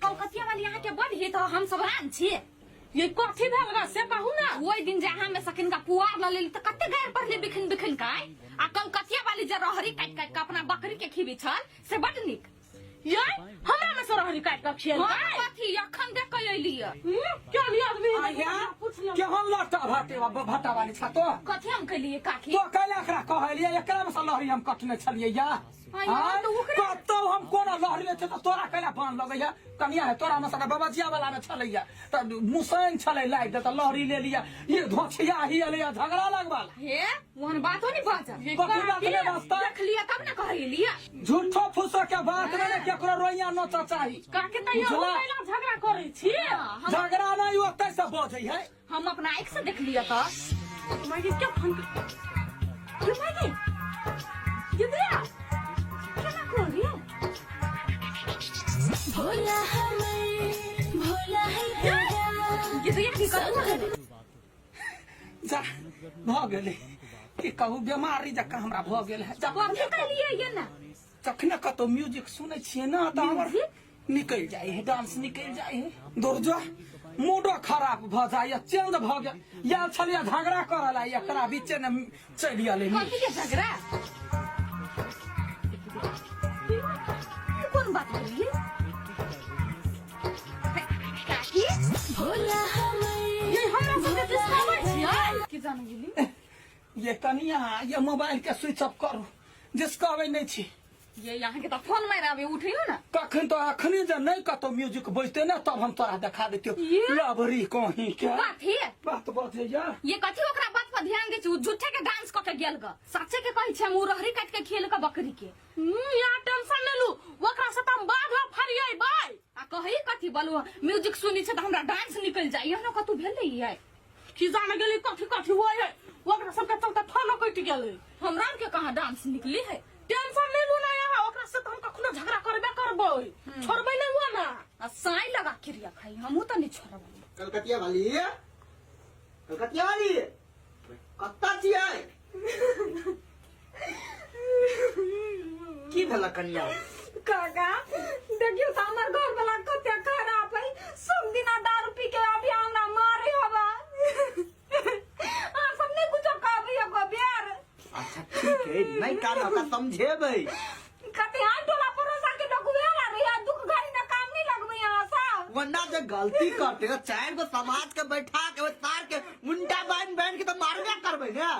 कलकतिया वाली अहाँ के बड़ हित हम सब रान छी। ये कथी भेल गा से कहू ना। ओहि दिन जे अहाँ में सकिन का पुआर ल लेली त कते गैर पड़ले बिखिन बिखिन काय, आ कलकतिया वाली जे रहरी काटि काटि के अपना बकरी के खीबी छल से बड नीक। ये हमरा में से रहरी काटि के खियल? हाँ, कथी अखन देख के अयली ये। क्या लिया आदमी? आया पूछ लो। केहन लट्टा भाटे भाटा वाली छा तो। कथी हम कैलिए काकी? तो कैला एकरा कहलिए, एकरा में से लहरी हम कटने छलिए या। हाँ, यार, तो ओकरे- कतौ हम कोना लहरी ले छै तऽ तोरा कैला बान लगैया कनिया है? तोरा में सका बबजिया वाला में छलैया तऽ मुसैन छलै लाइट तऽ लहरी ले लिया, ये धोछिया ही एलै झगड़ा लगवाला। हे, ओहन बातो नहीं बाजल। कथी बात नहीं बाजता? देख लिया तब ना कहलिए। झूठो फूसो के बात में ने केकरो रोइया नोचा चाही। काके तैयो हम बुझला? कैला झगड़ा करै छी? हाँ, हम झगड़ा नहीं, ओतै से बजै है। हम अपना आँख से देख लिया तो। मागे क्या फोन कर? ये मागे, ये दिया केना कहलिए? भोला हमर भोला है तेरा। ये दिया की कहू? जा भऽ गेलै, की कहू, बेमारी जकाँ हमरा भऽ गेल है। जा। कथी कहलिए ये ना? जखने कतौ म्यूजिक सुनै छियै ने तऽ हमर निकलि जाइ है, डांस निकलि जाइ है। दुर्जो मूडो खराब भऽ जाइए, चेंज भऽ गेल। आयल छलियै झगड़ा करऽ ला, एकरा बीचे ने चलि एलै। कथी के झगड़ा? ई कोन बात भेलिए काकी? भोला हमर ये हमरा सबके दिसाबै छियै। की जान गेली? ये कनिया, ये मोबाइल के स्विच ऑफ करू, जिस कहबै नहि छी। ये यहाँ के तो फोन मार आबे, उठियो ना। कखन तो अखनी जे नहीं कतौ म्यूजिक बजते ने तब हम तोरा देखा देतियो। ये? लबरी कहीं के कथी बात बजे या। ये कथी ओकरा बात पर ध्यान दे छी? उ झूठे के डांस क के गेल ग। सच्चे के कहै छी हम, उ रहरी काट के खेल के बकरी के। यहाँ टेंशन ले लू, ओकरा से त हम बाघ फरियै बाय। आ कहई कथी बलु, म्यूजिक सुनी छै त हमरा डांस निकल जाय, एहनो कतौ भेलै ये? की जाने गेली कथी कथी हुए है, ओकरा सबके चलते फोनो कटि गेलै। हमरा के कहाँ डांस निकली है? टेंशन नहीं लू ना यहाँ, ओकरा से तो हम कखनो झगड़ा करबे करबै, छोड़बै नहीं हुआ ना। आ साई लगा क्रिया खाई, हमहू त नहीं छोड़बै। कलकतिया वाली, कलकतिया वाली, कत्ता छियै? की भेल कनिया? काका, देखियो त हमर घर वाला कते खराब है, सब दिना दारू पी के अभी हमरा मारे हवा। अहाँ सब नहीं कुछो कहबै एगो बेर? अच्छा ठीक है, नहीं कान ओकरा समझेबै। कते हाथ टोला पड़ोसा के लोग उहे ला रही है, दुख घड़ी ना काम नहीं लगबै यहाँ सब। वरना जे गलती करते तो चार गो समाज के बैठा के तार के मुंडा बांध बांध के तो मारबे करबै ने।